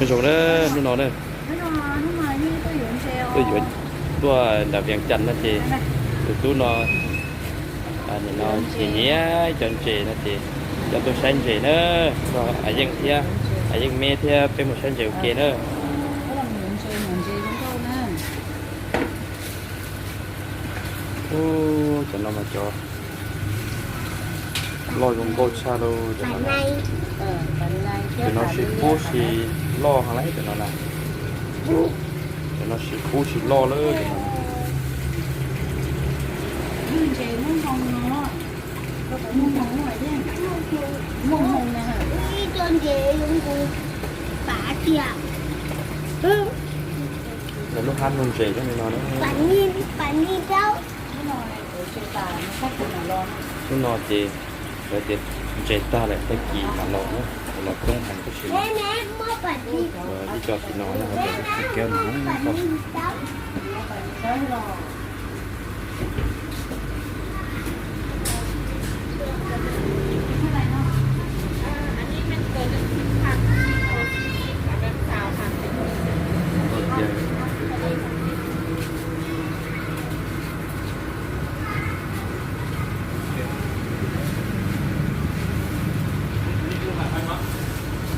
Nyob zoo na, hnub no na, tuaj yuav, tuaj nram Vias Cas no ces tus tub no, nim no nyiam nyiam cov ntses no ces coj tuaj saib ntses na, coj Yeej thiab, Yeej me thiab peb mus saib ntses ua ke na. Ub, cov no mas cov loj zoo nkauj tshaj lauj. Cov no, cov no tsis kub tsis loj heev lauj cov no na. Cov no tsis kub tsis loj lawm cov no. Cov lub hab nug ntses cov no na. Hnub no ces lawv tias ntses tag lawm tag kis mam los na, los coob heev tab sis ib co tim no na, lub tsheb kev no.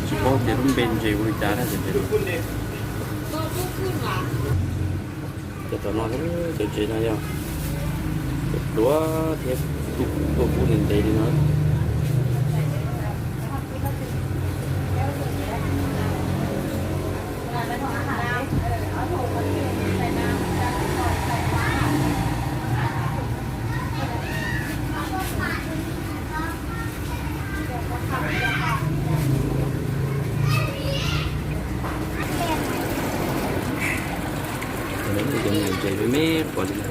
Tsis paub tias lub npe ntses ua li cas na. Cov tom no, cov ntses no yog cov duav thiab, tuaj kub ntev ntev li no. Cov ntses me me pom li no.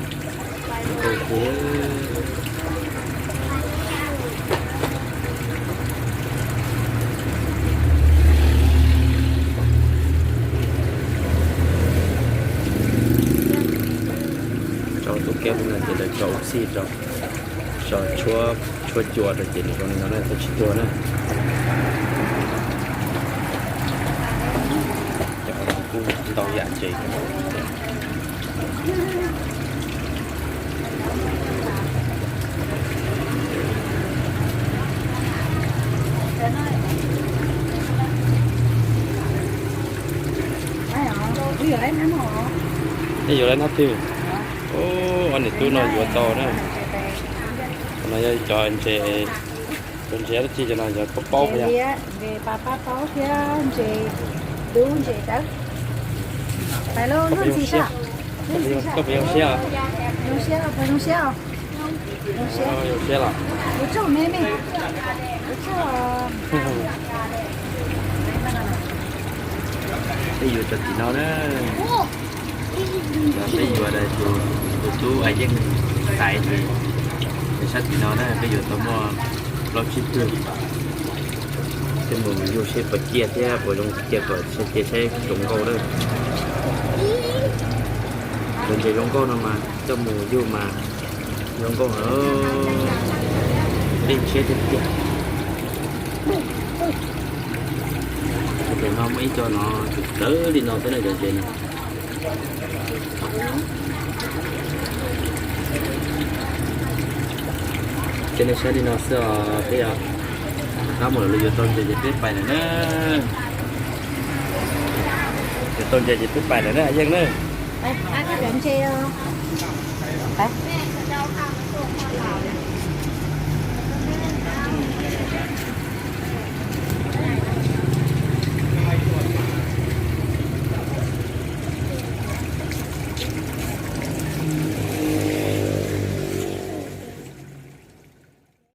Tso tus kev no ces lawv tso ua xij rau, tso tshuab cua rau ces nws zoo li no na, thiaj tsis tuag na. Cov no kuj ntau yam ntses. Nej yuav lawv hnab twg? Ob niam tub no yuav tau na. Cov no yog cov ntses, cov ntses dab tsi cov no, cov paub paub thiab, ntses pab pab paub thiab ntses dub ntses dawb. Pais lauj, koj puas zoo siab? Koj puas zoo siab? Zoo siab, puas zoo siab? Zoo siab los? Peb yuav cov tim no na. Peb yuav tus tub Yeej xaiv ces sab tim no na peb yuav tau muaj plaub tsib tug. Coj mus yug seb puas ciaj thiab puas zoo ciaj kom seb cia saib zoo nkauj na. Cov ntses zoo nkauj no mas coj mus yug mas zoo nkauj heev, yeej tshiab tiag tiag. Tus no muaj ib co no txawv li no xwb na cov ntses no. Ces nej saib li no xwb os, peb rov qab mus lawm, yuav tau ntses ces peb pais lawm na. Yuav tau ntses ces peb pais lawm na Yeej na. Ntses os.